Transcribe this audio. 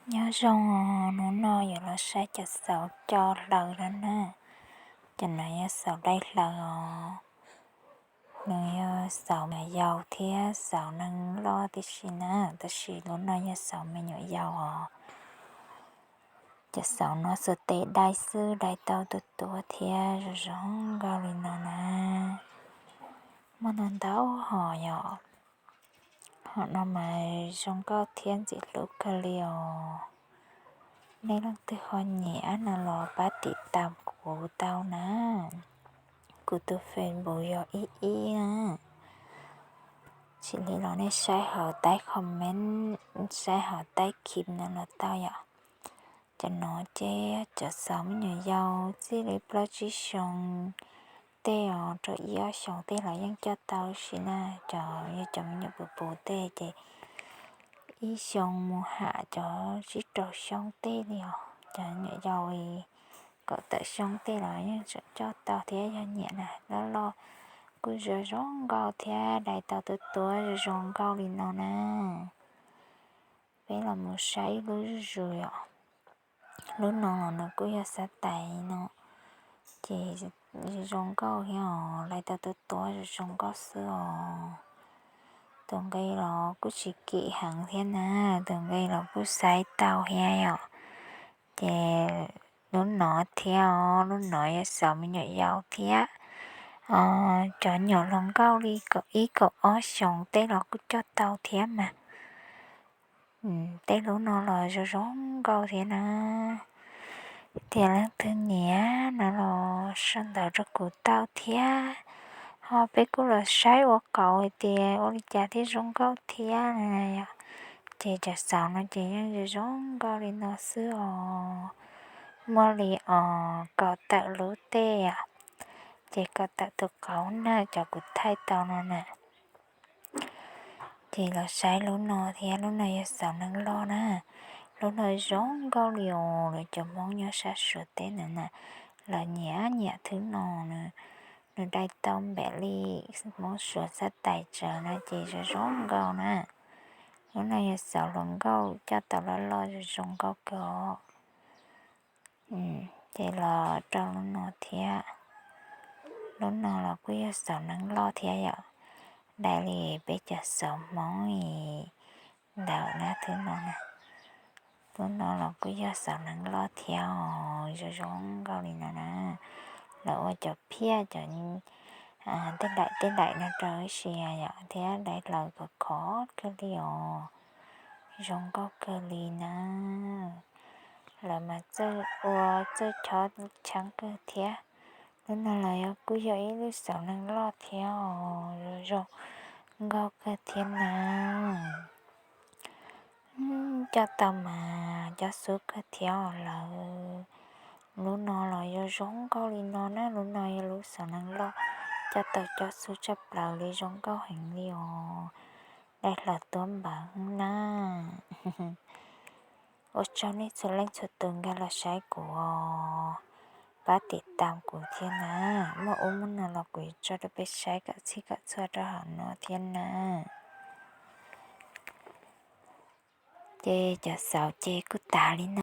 Nyob zoo os, hnub no yuav los saib cov xauv coj hlaws no na. Cov no yog xauv dai hlaws os. Nws yog xauv me nyuam yaus thiab xauv neeg loj tib si na, tab sis lub no yog xauv me nyuam yaus os. Cov xauv no xuas tes dai xwb dai tau tuab tuab thiab zoo zoo nkauj li no na. Muaj ntau ntau hom yom. Hom no mas zoo nkauj thiab ntxim hlub kawg li os. Nej leej twg ho nyiam no los pab tim tam kuv tau na. Kuv tus Facebook yog ib ib na. Tsis li los nej saib hauv taib comment, saib hauv taib khi no los tau yom. Cov no ces cov xauv me nyuam yaus txij li plaub tsib xyoo tej os rau ib ob xyoos tej los yeej coj tau si na. Cov yog cov me nyuam puv puv tej ces ib xyoo mus ham cov tsib rau xyoo tej li os. Cov nyuam yaus kaum tawm xyoo tej los yeej tseem coj tau thiab, yog nyiam na. Loj loj kuj zoo zoo nkauj thiab, dai tau tuab tuab zoo zoo nkauj li no na. Peb los mus saib ib lub zuj zus os. Lub no los nws kuj yog xav tais no, ces zoo nkauj thiab os, dai tau tuab tuab zoo nkauj xwb os. Tus nqi los kuj tsis kim heev thiab na, tus nqi los kuj xaiv tau thiab yom. Ces lub no thiab os, lub no yog xauv me nyuam yaus thiab. Cov nyuam hluas nkauj li kaum ib kaum ob xyoos tej los kuj coj tau thiab mas. Tej lub no los zoo zoo nkauj thiab na. Tias leej twg nyiam no los sau ntawv rau kuv tau thiab. Ho peb kuj los saib ua kauv hais tias ua li cas thiaj zoo nkauj thiab na yom. Ces cov xauv no ces yeej zoo zoo nkauj li no xwb os. Muaj li os kaum tawm lub tej os. Ces kaum tawm tus qauv na, cov kuv thaij tau no na. Ces los saib lub no thiab, lub no yog xauv neeg loj na. Lub no zoo nkauj li os, lawv cov Hmoob nyob sab Suav teb ntawd na, lawv nyiam nyiam thwb no. Nws dai tau npaum li Hmoob Suav xav tais tsawv no ces zoo zoo nkauj na. Lub no yog xauv hluas nkauj coj tau loj loj zoo zoo nkauj kawg os. Ces los rau lub no thiab. Lub no los kuj yog xauv neeg loj thiab yom. Dai li peb cov xauv Hmoob ntawd na, thwb no na. Lub no los kuj yog xauv neeg loj thiab os, zoo zoo nkauj li no na. Lawv ua cov phiaj cov tej daim tej daim no rau ib si yom, thiab dai hlaws khov khov kawg li os. Zoo nkauj kawg li na. Lawv mas txawj ua txawj chob tshaab kawg thiab. Lub no los yog kuj yog ib lub xauv neeg loj thiab os, zoo zoo nkauj kawg thiab na. Coj tau mas cob xub kawg thiab os lawv. Lub no los yog zoo nkauj li no na, lub no yog lub xauv neeg loj, coj tau cob xub tshaj plaws li, zoo nkauj heev li os. Dai hlaws tuab npaws na. Ua tsaug nej txhua leej txhua tus nkag los saib kuv os, pab tim tas kuv thiab na. Muaj ub muaj no los kuv yuav tso rau peb saib kom txhij kom txhua rau hauv no thiab na. Ces cov xauv ces kuj tas li no.